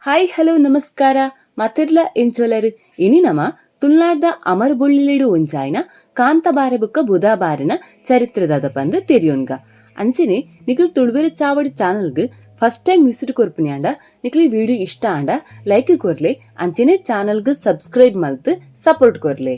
Hi hello ನಮಸ್ಕಾರ ಮತೆರ್ಲ ಎಂಚೋಲರ್ ಇನಿ ನಮ ತುಳುನಾಡ್ದ ಅಮರ್ ಬೊಳ್ಳಿಲೆಡು ಒಂಜಾಯಿನ ಕಾಂತಬಾರೆ ಬುಕ್ಕ ಬುಧಾಬಾರೆನ ಚರಿತ್ರೆದಾದ ಪಂದ್ ತೆರಿಯೋನ್ಗ. ಅಂಚನೆ ನಿಕುಲ್ ತುಳುವೆರ ಚಾವಡಿ ಚಾನಲ್ಗ್ first time visit ಕೊರ್ಪಿನಿ ಆಂಡ, ನಿಕ್ಲೆ ವಿಡಿಯೋ ಇಷ್ಟ ಆಂಡ ಲೈಕ್ ಕೊರ್ಲೆ, ಅಂಚನೆ ಚಾನಲ್ಗ್ ಸಬ್ಸ್ಕ್ರೈಬ್ ಮಲ್ತ್ ಸಪೋರ್ಟ್ ಕೊರ್ಲೆ.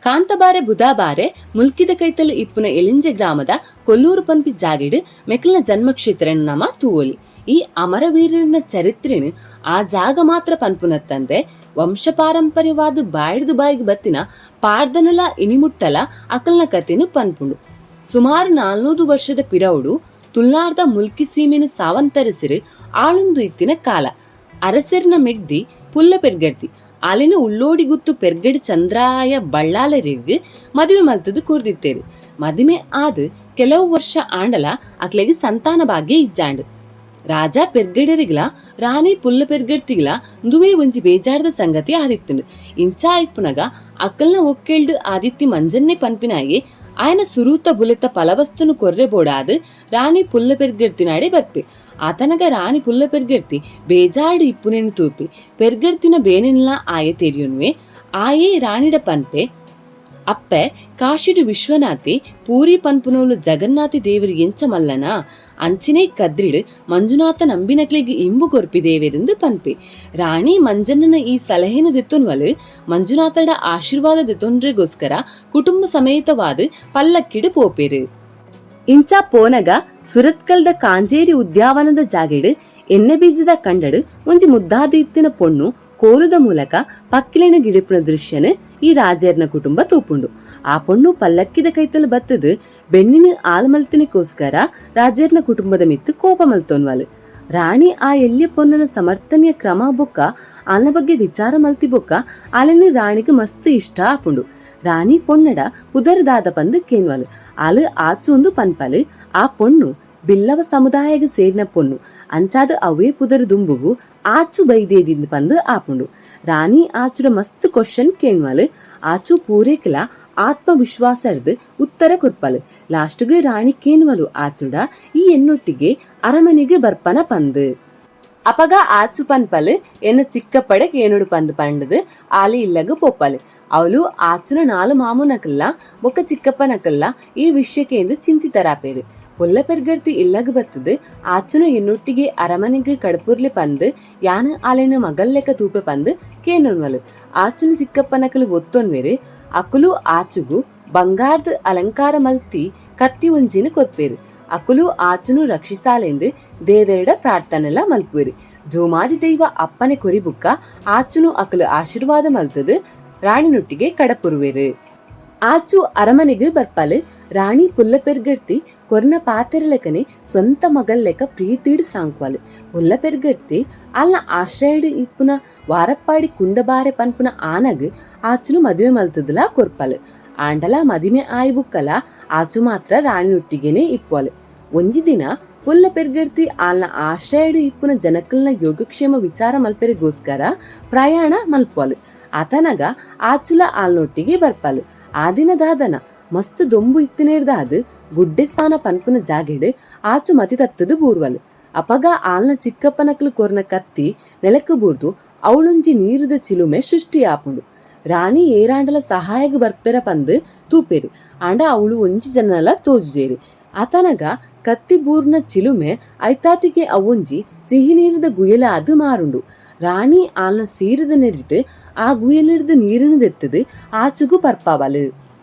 ಕಾಂತಬಾರೆ ಬುಧಾಬಾರೆ ಮುಲ್ಕಿದ ಕೈತಲ್ ಇಪ್ಪುನ ಎಲಿಂಜೆ ಗ್ರಾಮದ ಕೊಲ್ಲೂರು ಪನ್ಪಿ ಜಾಗೆಡ್ ಮೆಕ್ಲ್ನ ಜನ್ಮಕ್ಷೇತ್ರನ್ ನಮ ತೂವೊಲಿ. ಈ ಅಮರವೀರನ ಚರಿತ್ರೆನ್ ಆ ಜಾಗ ಮಾತ್ರ ಪನ್ಪುನತ್ತಂದೆ, ವಂಶ ಪಾರಂಪರ್ಯವಾದ್ ಬಾಯಿಡ್ದ್ ಬಾಯಿಗ್ ಬತ್ತಿನ ಪಾಡ್ದನಲ ಇನಿಮುಟ್ಟಲ ಅಕಲ್ನ ಕತೆನ್ ಪನ್ಪುಂಡು. ಸುಮಾರು 400 ವರ್ಷದ ಪಿರವುಡು ತುಳುನಾಡ್ದ ಮುಲ್ಕಿ ಸೀಮೆನ್ ಸಾವಂತರಸೆರ್ ಆಳೊಂದು ಇತ್ತಿನ ಕಾಲ. ಅರಸೆರ್ನ ಮೆಗ್ದಿ ಪುಲ್ಲ ಪೆರ್ಗಡ್ತಿ ಆಲೆನ ಉಳ್ಳೋಡಿಗುತ್ತು ಪೆರ್ಗಡಿ ಚಂದ್ರಾಯ ಬಳ್ಳಾಲರೆಗ್ ಮದುವೆ ಮಲ್ತದ್ ಕೊರ್ದಿತ್ತೆರ್. ಮದಿಮೆ ಆದ್ ಕೆಲವು ವರ್ಷ ಆಂಡಲ ಅಕ್ಲೆಗ್ ಸಂತಾನ ಭಾಗ್ಯ ಇಜ್ಜಾಂಡ್. ರಾಜ ಪೆರ್ಗಡೆರಿಗ್ಲ ರಾಣಿ ಪುಲ್ಲ ಪೆರ್ಗಡ್ತಿಗ್ಲ ಉಂದುವೇ ಒಂಜಿ ಬೇಜಾರದ ಸಂಗತಿ ಆದಿತ್ತುಂಡು. ಇಂಚ ಇಪ್ಪುನಗ ಅಕಲ್ನ ಒಕ್ಕೆಲ್ಡ್ ಆದಿತ್ತಿ ಮಂಜನ್ನೆ ಪನ್ಪಿನಾಯೆ ಆಯನ ಸುರೂತ ಬುಲೆತ ಫಲವಸ್ತುನು ಕೊರ್ರೆ ಬೋಡಾದ್ ರಾಣಿ ಪುಲ್ಲ ಪೆರ್ಗಡ್ತಿನಾಡೆ ಬರ್ಪೆ. ಆತನಗ ರಾಣಿ ಪುಲ್ಲ ಪೆರ್ಗಡ್ತಿ ಬೇಜಾರ್ಡ್ ಇಪ್ಪುನೆನ್ ತೂಪೆ. ಪೆರ್ಗಡ್ತಿನ ಬೇನೆನ್ಲ ಆಯೆ ತೆರಿಯೊನ್ವೆ. ಆಯೆ ರಾಣಿಡ ಪನ್ಪೆ, ಅಪ್ಪೆ, ಕಾಶಿಡ್ ವಿಶ್ವನಾಥೆ, ಪೂರಿ ಪನ್ಪುನವುಲು ಜಗನ್ನಾಥಿ ದೇವೆರ್ ಎಂಚ ಮಲ್ಲನಾ, ಅಂಚನೆ ಕದ್ರಿಡ್ ಮಂಜುನಾಥ ನಂಬಿನಕ್ಲೆಗ್ ಇಂಬು ಕೊರ್ಪಿ ದೇವೆರಿಂದ್ ಪನ್ಪೆ. ರಾಣಿ ಮಂಜಣ್ಣನ ಈ ಸಲಹೆನ ದೆತ್ತೊನ್ವಲ್. ಮಂಜುನಾಥಡ ಆಶೀರ್ವಾದ ದೆತ್ತೊನ್ರೆಗೋಸ್ಕರ ಕುಟುಂಬ ಸಮೇತವಾದ್ ಪಲ್ಲಕ್ಕಿಡ್ ಪೋಪೆರ್. ಇಂಚ ಪೋನಗ ಸುರತ್ಕಲ್ದ ಕಾಂಜೇರಿ ಉದ್ಯಾವನದ ಜಾಗೆಡ್ ಎಣ್ಣೆ ಬೀಜದ ಕಂಡಡ್ ಒಂಜಿ ಮುದ್ದಾದ ಇತ್ತಿನ ಪೊಣ್ಣು ಕೋಲುದ ಮೂಲಕ ಪಕ್ಕಿಲೆನ ಗಿಡಿಪುನ ದೃಶ್ಯನ್ ಈ ರಾಜೆರ್ನ ಕುಟುಂಬ ತೂಪುಂಡು. ಆ ಪೊಣ್ಣು ಪಲ್ಲಕ್ಕಿದ ಕೈತಲ್ ಬತ್ತದ್ ಬೆನ್ನಿನ ಆಲ್ ಮಲ್ತಿನಕ್ಕೋಸ್ಕರ ರಾಜೆರ್ನ ಕುಟುಂಬದ ಮಿತ್ತು ಕೋಪ ಮಲ್ತೊನ್ವಲ್. ರಾಣಿ ಆ ಎಲ್ಯ ಪೊನ್ನನ ಸಮರ್ಥನೆಯ ಕ್ರಮ ಬೊಕ್ಕ ಆಲ್ನ ಬಗ್ಗೆ ವಿಚಾರ ಮಲ್ತಿ ಬೊಕ್ಕ ಆಲೆನ ರಾಣಿಗೆ ಮಸ್ತ್ ಇಷ್ಟ ಆಪುಂಡು. ರಾಣಿ ಪೊಣ್ಣಡ ಪುದರ್ ದಾದ ಪಂದ್ ಕೇನ್ವಲ್. ಆಲ್ ಆಚು ಪನ್ಪಲ್. ಆ ಪೊಣ್ಣು ಬಿಲ್ಲವ ಸಮುದಾಯಗ್ ಸೇರಿನ ಪೊಣ್ಣು, ಅಂಚಾದ್ ಅವೇ ಪುದರ್ ದುಂಬುಗು ಆಚು ಬೈದೇದಿಂದ್ ಪಂದ್ ಆಪುಂಡು. ರಾಣಿ ಆಚುಡ ಮಸ್ತ್ ಕ್ವಶನ್ ಕೇನ್ವಲ್. ಆಚು ಪೂರೇಕಲ ಆತ್ಮವಿಶ್ವಾಸರ್ದ್ ಉತ್ತರ ಕೊರ್ಪಲ್. ಲಾಸ್ಟ್ಗ್ ರಾಣಿ ಕೇನ್ವಲು, ಆಚುಡ ಈ ಎನ್ನೊಟ್ಟಿಗೆ ಅರಮನೆಗೆ ಬರ್ಪನ ಪಂದ್. ಅಪಗ ಆಚು ಪನ್ಪಲ್, ಎನ್ನ ಚಿಕ್ಕಪ್ಪಡ ಕೇನೋಡು ಪಂದ್ ಪಂಡದ್ ಆಲೆ ಇಲ್ಲಗ್ ಪೋಪಲ್. ಅವಳು ಆಚುನ ನಾಲ್ ಮಾಮುನಕಲ್ಲ ಬೊಕ್ಕ ಚಿಕ್ಕಪ್ಪನಕಲ್ಲ ಈ ವಿಷಯಕ್ಕೆ ಚಿಂತಿತರಾಪೇರು. ಪೊಲ್ಲ ಪೆರ್ಗರ್ತಿ ಇಲ್ಲಗ್ ಬತ್ತದ್ ಆಚುನ ಎನ್ನೊಟ್ಟಿಗೆ ಅರಮನೆಗೆ ಕಡಪುರ್ಲೆ ಪಂದ್, ಯಾನ್ ಆಲೆನ ಮಗಲ್ ಲೆಕ್ಕ ತೂಪೆ ಪಂದ್ ಕೇನೊನ್ವಲ್. ಆಚುನ ಚಿಕ್ಕಪ್ಪನಕಲು ಒತ್ತೊನ್ವೆರ್. ಅಕುಲು ಆಚುಗು ಬಂಗಾರ್ದ ಅಲಂಕಾರ ಮಲ್ತಿ ಕತ್ತಿ ಒಂಜಿನ ಕೊರ್ಪೇರು. ಅಕುಲು ಆಚುನು ರಕ್ಷಿಸಾಲೆಂದು ದೇವೆರಡ ಪ್ರಾರ್ಥನೆಲ ಮಲ್ಪುವೆರು. ಜೋಮಾದಿ ದೈವ ಅಪ್ಪನೆ ಕೊರಿಬುಕ್ಕ ಆಚುನು ಅಕುಲು ಆಶೀರ್ವಾದ ಮಲ್ತದ್ ರಾಣಿನೊಟ್ಟಿಗೆ ಕಡಪುರುವೆರು. ಆಚು ಅರಮನೆಗೆ ಬರ್ಪಲ್. ರಾಣಿ ಪುಲ್ಲ ಪೆರ್ಗರ್ತಿ ಕೊರ್ನ ಪಾತೆರಲೆಕನೆ ಸ್ವಂತ ಮಗಲ್ ಲೆಕ ಪ್ರೀತಿಡ್ ಸಾಂಕ್ವಲ್. ಪುಲ್ಲ ಪೆರ್ಗರ್ತಿ ಅಲ್ನ ಆಶ್ರಯಡ್ ಇಪ್ಪುನ ವಾರಪ್ಪಾಡಿ ಕುಂಡಬಾರೆ ಪನ್ಪುನ ಆನಗ್ ಆಚುನು ಮದುವೆ ಮಲ್ತದಲ ಕೊರ್ಪಲ್. ಆಂಡಲ ಮದಿಮೆ ಆಯಿ ಬುಕ್ಕಲ ಆಚು ಮಾತ್ರ ರಾಣಿನೊಟ್ಟಿಗೆನೆ ಇಪ್ಪುವಲ್. ಒಂಜಿ ದಿನ ಪುಲ್ಲ ಪೆರ್ಗರ್ತಿ ಆಲ್ನ ಆಶ್ರಯಡ್ ಇಪ್ಪುನ ಜನಕಲ್ನ ಯೋಗಕ್ಷೇಮ ವಿಚಾರ ಮಲ್ಪೆರೆಗೋಸ್ಕರ ಪ್ರಯಾಣ ಮಲ್ಪುವಲ್. ಆತನಗ ಆಚುಲ ಆಲ್ನೊಟ್ಟಿಗೆ ಬರ್ಪಲ್. ಆ ದಿನ ದಾದನ ಮಸ್ತ್ ದೊಂಬು ಇತ್ತಿನೇರ್ದಾದ್ ಗುಡ್ಡೆ ಸ್ಥಾನ ಪನ್ಪುನ ಜಾಗೆಡ್ ಆಚು ಮತಿ ತತ್ತದು ಬೂರ್ವಲ್. ಅಪಗ ಆಲ್ನ ಚಿಕ್ಕಪ್ಪನಕ್ಲು ಕೊರ್ನ ಕತ್ತಿ ನೆಲಕ್ ಬೂರ್ದು ಅವಳೊಂಜಿ ನೀರುದ ಚಿಲುಮೆ ಸೃಷ್ಟಿ ಆಪುಂಡು. ರಾಣಿ ಏರಾಂಡಲ ಸಹಾಯಗ್ ಬರ್ಪೆರ ಪಂದ್ ತೂಪೆರ್. ಆಂಡ ಅವಳು ಒಂಜಿ ಜನಲ ತೋಜುಜೇರು. ಆತನಗ ಕತ್ತಿ ಬೂರ್ನ ಚಿಲುಮೆ ಐತಾತಿಗೆ ಅವೊಂಜಿ ಸಿಹಿ ನೀರದ ಗುಯಲ ಆದ್ ಮಾರುಂಡು. ರಾಣಿ ಆಲ್ನ ಸೀರದ ನೆರಿಟ್ ಆ ಗುಯಲಿರ್ದ ನೀರಿನ ದೆತ್ತದು ಆಚುಗು ಪರ್ಪಾವಲ್.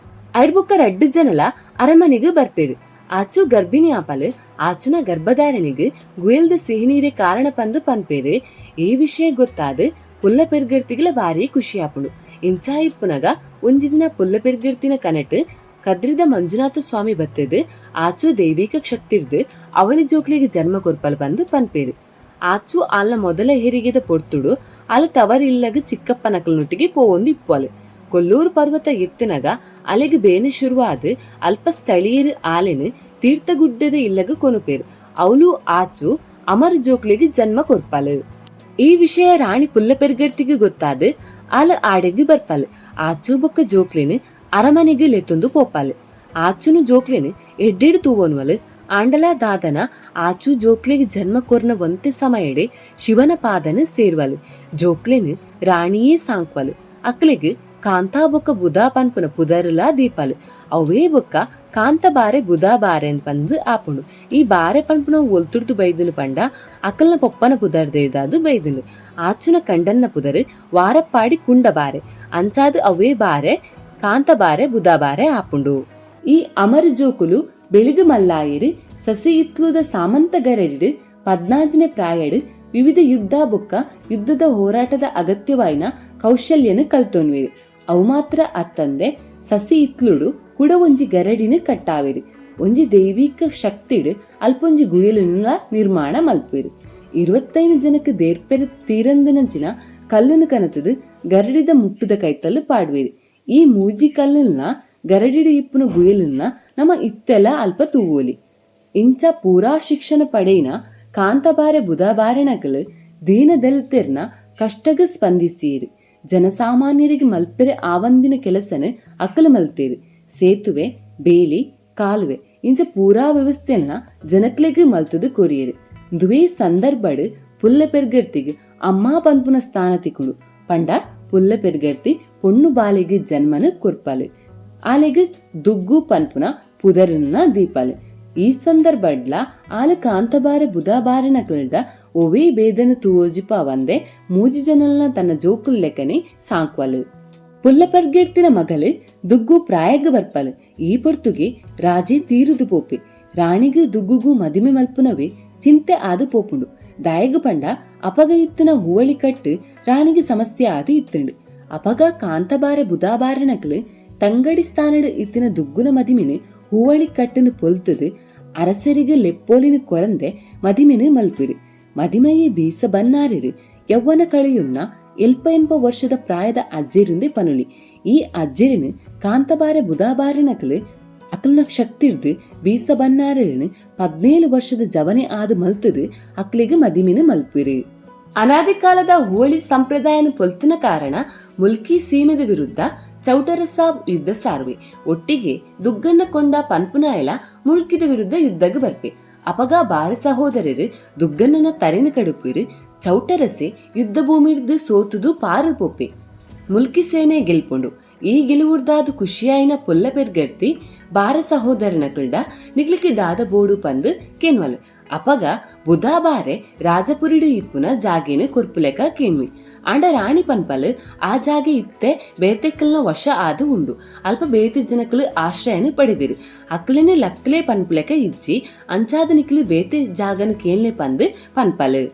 ಐರ್ಬೊಕ್ಕ ರಡ್ಡ್ ಜನಲ ಅರಮನೆಗ್ ಬರ್ಪೆರ್. ಆಚು ಗರ್ಭಿಣಿ ಆಪಲ್. ಆಚುನ ಗರ್ಭಧಾರಣಿಗ್ ಗುಯಲ್ದ ಸಿಹಿ ನೀರೇ ಕಾರಣ ಪಂದ್ ಪನ್ಪೆರ್. ಈ ವಿಷಯ ಗೊತ್ತಾದ್ ಪುಲ್ಲ ಪೆರ್ಗರ್ತಿಗ್ಲ ಬಾರಿ ಖುಷಿ ಆಪುಂಡು. ಇಂಚ ಇಪ್ಪುನಗ ಒಂಜಿ ದಿನ ಪುಲ್ಲ ಪೆರ್ಗರ್ತಿನ ಕನಟ್ ಕದ್ರಿದ ಮಂಜುನಾಥ ಸ್ವಾಮಿ ಬತ್ತದ್ ಆಚು ದೈವಿಕ ಶಕ್ತಿರ್ದ್ ಅವಳಿ ಜೋಕ್ಲೆಗ್ ಜನ್ಮ ಕೊರ್ಪಲ್ ಪಂದ್ ಪನ್ಪೆರ್. ಆಚು ಆಲ್ನ ಮೊದಲ ಹೆರಿಗೆದ ಪೊರ್ತುಡು ಆಲ್ ತವರ್ ಇಲ್ಲಗ್ ಚಿಕ್ಕಪ್ಪನಕಲ್ನೊಟ್ಟಿಗೆ ಪೋವೊಂದು ಇಪ್ಪುವಲ್. ಕೊಲ್ಲೂರು ಪರ್ವತ ಎತ್ತಿನಗ ಅಲೆಗ್ ಬೇನೆ ಶುರುವಾದ್ ಅಲ್ಪ ಸ್ಥಳೀಯರು ಆಲೆನ್ ತೀರ್ಥಗುಡ್ಡದ ಇಲ್ಲಗ್ ಕೊನುಪೆರ್. ಅವಳು ಆಚು ಅಮರ್ ಜೋಕ್ಲೆಗ್ ಜನ್ಮ ಕೊರ್ಪಲ್. ಈ ವಿಷಯ ರಾಣಿ ಪುಲ್ಲ ಪೆರ್ಗರ್ತಿಗ್ ಗೊತ್ತಾದ್ ಆಲ್ ಆಡೆಗ್ ಬರ್ಪಲ್. ಆಚು ಬೊಕ್ಕ ಜೋಕ್ಲೆನ್ ಅರಮನೆಗ್ ಲೆತ್ತೊಂದು ಪೋಪಲ್. ಆಚುನು ಜೋಕ್ಲೆನ್ ಎಡ್ಡೆಡ್ ತೂವೊನ್ವಲ್. ಆಂಡಲಾ ದಾದನ ಆಚು ಜೋಕ್ಲೆಗ್ ಜನ್ಮ ಕೊರ್ನ ಒಂತೆ ಸಮಯಡೆ ಶಿವನ ಪಾದನ ಸೇರ್ವಲ್. ಜೋಕ್ಲೆನ್ ರಾಣಿಯೇ ಸಾಂಕ್ವಲ್. ಅಕ್ಲೆಗ್ ಕಾಂತಾ ಬೊಕ್ಕ ಬುಧಾ ಪನ್ಪುನ ಪುದರುಲಾ ದೀಪಲ್. ಅವೇ ಬೊಕ್ಕ ಕಾಂತಬಾರೆ ಬುಧಾಬಾರೆ ಪಂದ್ ಆಪುಂಡು. ಈ ಬಾರೆ ಪನ್ಪುನವು ಒಲ್ತುರ್ದು ಬೈದುಂಡು ಪಂಡ ಅಕಲ್ನ ಪೊಪ್ಪನ ಪುದರ್ ದೇದಾದ್ ಬೈದುಂಡು. ಆಚುನ ಕಂಡನ್ನ ಪುದರ್ ವಾರಪ್ಪಾಡಿ ಕುಂಡಬಾರೆ. ಅಂಚಾದ್ ಅವೇ ಬಾರೆ ಕಾಂತಬಾರೆ ಬುಧಾಬಾರೆ ಆಪುಂಡು. ಈ ಅಮರ್ ಜೋಕುಲು ಬೆಳಿದ್ ಮಲ್ಲಾಯೆರ್. ಸಸಿಹಿತ್ಲುದ ಸಾಮಂತ ಗರಡಿಡ್ ಪದ್ನಾಜಿನೆ ಪ್ರಾಯಡ್ ವಿವಿಧ ಯುದ್ಧ ಬೊಕ್ಕ ಯುದ್ಧದ ಹೋರಾಟದ ಅಗತ್ಯವಾಯಿನ ಕೌಶಲ್ಯನ್ ಕಲ್ತೊನ್ವೆರ್. ಅವು ಮಾತ್ರ ಅತ್ತಂದೆ ಸಸಿಹಿತ್ಲುಡು ಕುಡ ಒಂಜಿ ಗರಡಿನ್ ಕಟ್ಟಾವೆರ್. ಒಂಜಿ ದೈವಿಕ ಶಕ್ತಿಡ್ ಅಲ್ಪೊಂಜಿ ಗುಯಲುನ್ಲಾ ನಿರ್ಮಾಣ ಮಲ್ಪುವೆರ್. 25 ಜನಕ್ ದೇರ್ಪೆರೆ ತೀರಂದಿನಂಚಿನ ಕಲ್ಲುನ್ ಕನತುದು ಗರಡಿದ ಮುಟ್ಟುದ ಕೈತಲ್ ಪಾಡುವೆರ್. ಈ ಮೂಜಿ ಕಲ್ಲುನ್ಲಾ ಗರಡಿಡ್ ಇಪ್ಪುನ ಗುಯಲುನ್ಲಾ ನಮ ಇತ್ತೆಲಾ ಅಲ್ಪ ತೂವೊಲಿ. ಇಂಚ ಪೂರಾ ಶಿಕ್ಷಣ ಪಡೆಯಿನ ಕಾಂತಬಾರೆ ಬುಧಾಬಾರೆನಕುಲು ದೀನ ದಲಿತೆರ್ನ ಕಷ್ಟಗ್ ಸ್ಪಂದಿಸಿಯೆರ್. ಜನಸಾಮಾನ್ಯರಿಗೆ ಮಲ್ಪೆರೆ ಆವಂದಿನ ಕೆಲಸನ್ ಅಕುಲು ಮಲ್ತೆರ್. ಸೇತುವೆ, ಬೇಲಿ, ಕಾಲುವೆ ಇಂಚ ಪೂರಾ ವ್ಯವಸ್ಥೆನ್ಲ ಜನಕ್ಲೆಗ್ ಮಲ್ತುದು ಕೊರಿಯೆರ್. ಉಂದುವೇ ಸಂದರ್ಭಡ್ ಪುಲ್ಲ ಪೆರ್ಗರ್ತಿಗ್ ಅಮ್ಮ ಪನ್ಪುನ ಸ್ಥಾನ ತಿಕುಂಡು. ಪಂಡ ಪುಲ್ಲ ಪೆರ್ಗರ್ತಿ ಪೊಣ್ಣು ಬಾಲೆಗ್ ಜನ್ಮನ್ ಕೊರ್ಪಲ್. ಆಲೆಗ್ ದುಗ್ಗು ಪನ್ಪುನ ಪುದರ್ನ್ ದೀಪಲ್. ಈ ಸಂದರ್ಭಡ್ಲ ಆಲ್ ಕಾಂತಬಾರೆ ಬುಧಾಬಾರೆನಕಲ್ಡ ಒವೇ ಬೇದನ ತೂವೊಜಿಪಾವಂದೆ ಮೂಜಿ ಜನಲ್ನ ತನ್ನ ಜೋಕುಲ್ ಲೆಕ್ಕನೆ ಸಾಂಕ್ವಲ್. ಪುಲ್ಲ ಪರ್ಗೆಡ್ತಿನ ಮಗಲ್ ದುಗ್ಗು ಪ್ರಾಯಗ್ ಬರ್ಪಲ್. ಈ ಪೊರ್ತುಗೆ ರಾಜೆ ತೀರುದು ಪೋಪೆ. ರಾಣಿಗ್ ದುಗ್ಗುಗು ಮದಿಮೆ ಮಲ್ಪುನವೇ ಚಿಂತೆ ಆದ್ ಪೋಪುಂಡು. ದಾಯೆಗ್ ಪಂಡ ಅಪಗ ಇತ್ತಿನ ಹೂವಳಿ ಕಟ್ಟು ರಾಣಿಗೆ ಸಮಸ್ಯೆ ಆದ್ ಇತ್ತುಂಡು. ಅಪಗ ಕಾಂತಬಾರೆ ಬುಧಾಬಾರೆನಕಲ್ ತಂಗಡಿ ಸ್ಥಾನಡ್ ಇತ್ತಿನ ದುಗ್ಗುನ ಮದಿಮೆನ್ ಹೂವಳಿ ಕಟ್ಟನ್ ಪೊಲ್ತುದು ಅರಸರಿಗೆ ಲೆಪ್ಪೋಲಿನ ಕೊರಂದೆ ಮದಿಮೆನ್ ಮಲ್ಪಿರು. ಮದಿಮಯೇ ಬೀಸ ಬನ್ನಾರಿರು ಯವ್ವನ ಕಳೆಯುನ್ನ ಎಲ್ಪ ಎನ್ಪ ವರ್ಷದ ಪ್ರಾಯದ ಅಜ್ಜೆರಿಂದೆ ಪನುಲಿ. ಈ ಅಜ್ಜೆರಿನ್ ಕಾಂತಬಾರೆ ಬುಧಾಬಾರೆನಕಲ್ ಅಕಲ್ನ ಶಕ್ತಿರ್ದು ಬೀಸ ಬನ್ನಾರಿನ 17 ವರ್ಷದ ಜವನೆ ಆದ್ ಮಲ್ತುದು ಅಕ್ಲೆಗ್ ಮದಿಮೆನ್ ಮಲ್ಪಿರು. ಅನಾದಿ ಕಾಲದ ಹೂವಳಿ ಸಂಪ್ರದಾಯನ ಪೊಲ್ತಿನ ಕಾರಣ ಮುಲ್ಕಿ ಸೀಮೆದ ವಿರುದ್ಧ ಚೌಟರಸಾಬ್ ಯುದ್ಧ ಸಾರುವೆ. ಒಟ್ಟಿಗೆ ದುಗ್ಗಣ್ಣ ಕೊಂಡ ಪನ್ಪುನಾಯಲ ಮುಲ್ಕಿದ ವಿರುದ್ಧ ಯುದ್ಧಗ್ ಬರ್ಪೆ. ಅಪಗ ಬಾರಿ ಸಹೋದರರು ದುಗ್ಗಣ್ಣನ ತರೆನ ಕಡುಪಿರು. ಚೌಟರಸೆ ಯುದ್ಧ ಭೂಮಿರ್ದು ಸೋತುದು ಪಾರು ಪೋಪೆ. ಮುಲ್ಕಿ ಸೇನೆ ಗೆಲ್ಪುಂಡು. ಈ ಗೆಲುವುರ್ದಾದ ಖುಷಿಯಾಯಿನ ಪೊಲ್ಲ ಪೆರ್ಗರ್ತಿ ಬಾರ ಸಹೋದರನಕಲ್ಡ ನಿಗ್ಲಿಕ್ಕೆ ದಾದ ಬೋಡು ಪಂದು ಕೆನ್ವಲ್. ಅಪಗ ಬುಧಾಬಾರೆ ರಾಜಪುರಿಡು ಇಪ್ಪುನ ಜಾಗೇನು ಕೊರ್ಪುಲೆಕ ಕೇಣ್ವಿ. ಆಂಡ ರಾಣಿ ಪನ್ಪಲ್ ಆ ಜಾಗೆ ಇತ್ತೆ ಬೇತೆಕ್ಕಲ್ನ ವಶ ಆದು ಉಂಡು. ಅಲ್ಪ ಬೇತೆ ಜನಕಲು ಆಶ್ರಯನ ಪಡೆದಿರು. ಅಕ್ಲೆನೆ ಲಕ್ಲೆ ಪನ್ಪುಲೆಕ ಇಜ್ಜಿ. ಅಂಚಾದ ನಿಕ್ಲು ಬೇತೆ ಜಾಗನ ಕೇಳ್ನೆ ಪಂದು ಪನ್ಪಲ್.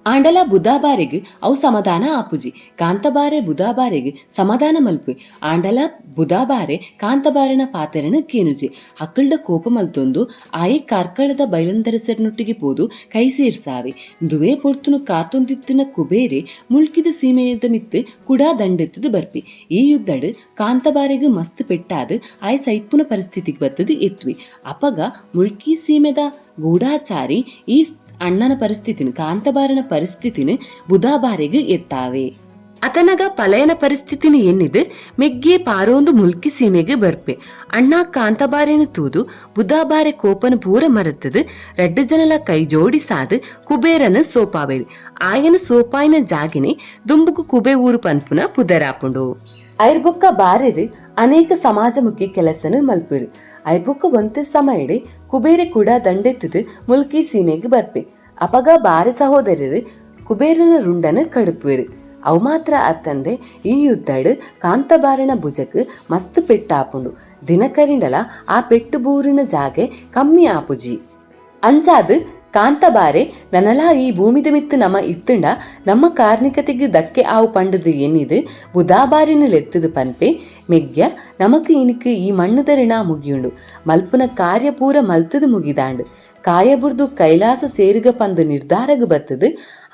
ಆಂಡಲ ಬುಧಾಬಾರೆಗ್ ಅವು ಸಮಾಧಾನ ಆಪುಜಿ. ಕಾಂತಬಾರೆ ಬುಧಾಬಾರೆಗ್ ಸಮಾಧಾನ ಮಲ್ಪೆ. ಆಂಡಲ ಬುಧಾಬಾರೆ ಕಾಂತಬಾರೆನ ಪಾತೆರನ ಕೇನುಜಿ. ಅಕ್ಕಲ್ಡ ಕೋಪ ಮಲ್ತೊಂದು ಆಯೆ ಕಾರ್ಕಳದ ಬೈಲಂದರಸರ್ನೊಟ್ಟಿಗೆ ಪೋದು ಕೈ ಸೇರ್ಸಾವೆ. ದುವೇ ಪೊರ್ತುನು ಕಾತೊಂದಿತ್ತಿನ ಕುಬೇರೆ ಮುಳ್ಕಿದ ಸೀಮೆಯದ ಮಿತ್ತು ಕುಡಾ ದಂಡೆತ್ತದು ಬರ್ಪಿ. ಈ ಯುದ್ಧಡ್ ಕಾಂತಬಾರೆಗ್ ಮಸ್ತ್ ಪೆಟ್ಟಾದ್ ಆಯೆ ಸೈಪುನ ಪರಿಸ್ಥಿತಿಗೆ ಬತ್ತದು ಎತ್ವಿ. ಅಪಗ ಮುಳ್ಕಿ ಸೀಮೆದ ಗೂಢಾಚಾರಿ ಈ ಅಣ್ಣನ ಪರಿಸ್ಥಿತಿನ ಕಾಂತಬಾರನ ಪರಿಸ್ಥಿತಿನ ಬುಧಾಬಾರೆಗ್ ಎತ್ತಾವೆ. ಅತನಗ ಪಲಯನ ಪರಿಸ್ಥಿತಿನ ಎನ್ನಿದು ಮೆಗ್ಗೆ ಪಾರೋಂದು ಮುಲ್ಕಿ ಸೀಮೆಗೆ ಬರ್ಪೆ. ಅಣ್ಣ ಕಾಂತಬಾರೆನ ತೂದು ಬುಧಾಬಾರೆ ಕೋಪನ ಪೂರ ಮರತದು ರಡ್ಡು ಜನಲ ಕೈ ಜೋಡಿಸಾದು ಕುಬೇರನ ಸೋಪಾವೇರು. ಆಯನ ಸೋಪಾಯಿನ ಜಾಗಿನೆ ದುಂಬುಕು ಕುಬೆ ಊರು ಪನ್ಪುನ ಪುದರಾಪುಂಡು. ಐರ್ಬೊಕ್ಕ ಬಾರೆರು ಅನೇಕ ಸಮಾಜಮುಖಿ ಕೆಲಸನ ಮಲ್ಪುರು. ಐರ್ಬೊಕ್ಕ ಒಂತೆ ಸಮಯಡೆ ಕುಬೇರೆ ಕೂಡ ದಂಡೆತ್ತದು ಮುಲ್ಕಿ ಸೀಮೆಗೆ ಬರ್ಪೆ. ಅಪಗ ಬಾರೆ ಸಹೋದರರು ಕುಬೇರನ ರುಂಡನ ಕಡುಪುವೆರು. ಅವು ಮಾತ್ರ ಅತ್ತಂದೆ ಈ ಯುದ್ಧಡ್ ಕಾಂತಬಾರನ ಭುಜಕ್ ಮಸ್ತ್ ಪೆಟ್ಟಾಪುಂಡು. ದಿನ ಕರಿಂಡಲ ಆ ಪೆಟ್ಟು ಬೂರಿನ ಜಾಗೆ ಕಮ್ಮಿ ಆಪುಜಿ. ಅಂಚಾದ್ ಕಾಂತಬಾರೆ ನನಲಾ ಈ ಭೂಮಿದ ಮಿತ್ತು ನಮ ಇತ್ತುಂಡ ನಮ್ಮ ಕಾರ್ನಿಕತೆಗೆ ಧಕ್ಕೆ ಆವು ಪಂಡದು ಎನ್ನಿದು ಬುಧಾಬಾರಿನ ಲೆತ್ತದು ಪನ್ಪೆ. ಮೆಗ್ಯ ನಮಕ್ ಇನಿಕ್ ಈ ಮಣ್ಣುದ ಋಣ ಮುಗಿಯುಂಡು. ಮಲ್ಪುನ ಕಾರ್ಯ ಪೂರ ಮಲ್ತದು ಮುಗಿದಾಂಡು. ಕಾಯಬುರ್ದು ಕೈಲಾಸ ಸೇರುಗ ಪಂದು ನಿರ್ಧಾರಗ್ ಬತ್ತದು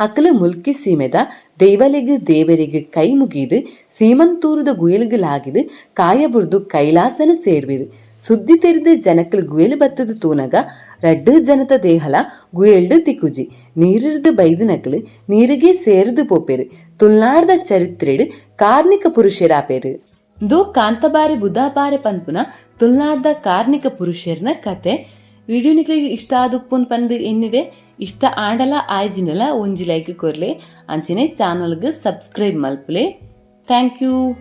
ಅಕಲು ಮುಲ್ಕಿ ಸೀಮೆದ ದೈವಲೆಗ್ ದೇವರಿಗೆ ಕೈ ಮುಗಿದು ಸೀಮಂತೂರುದ ಗುಯಲ್ಗ್ ಲಾಗಿದು ಕಾಯಬುರ್ದು ಕೈಲಾಸನ ಸೇರ್ವಿರು. ಸುದ್ದಿ ತೆರಿದು ಜನಕಲ್ ಗುಯಲು ಬತ್ತದು ತೂನಗ ರಡ್ಡು ಜನತ ದೇಹಲ ಗುಯಲ್ಡು ತಿಕ್ಕುಜಿ. ನೀರಿರ್ದು ಬೈದು ನಕಲು ನೀರಿಗೆ ಸೇರ್ದು ಪೋಪೆರು. ತುಳ್ನಾಡ್ದ ಚರಿತ್ರೆಡ್ ಕಾರ್ನಿಕ ಪುರುಷರಾಪೆರು. ದೋ ಕಾಂತಬಾರೆ ಬುಧಾಬಾರೆ ಪನ್ಪುನ ತುಳ್ನಾಡ್ದ ಕಾರ್ನಿಕ ಪುರುಷರ್ನ ಕತೆ. ವಿಡಿಯೋ ನಿಕ್ಲೆಗ್ ಇಷ್ಟ ಆದುಪ್ಪುನ್ ಪಂದ್ ಎನ್ನಿವೆ. ಇಷ್ಟ ಆಂಡಲ ಆಯ್ಜಿಂಡಲ ಒಂಜಿ ಲೈಕ್ ಕೊರ್ಲೆ, ಅಂಚನೆ ಚಾನಲ್ಗ್ ಸಬ್ಸ್ಕ್ರೈಬ್ ಮಲ್ಪುಲೆ. Thank you.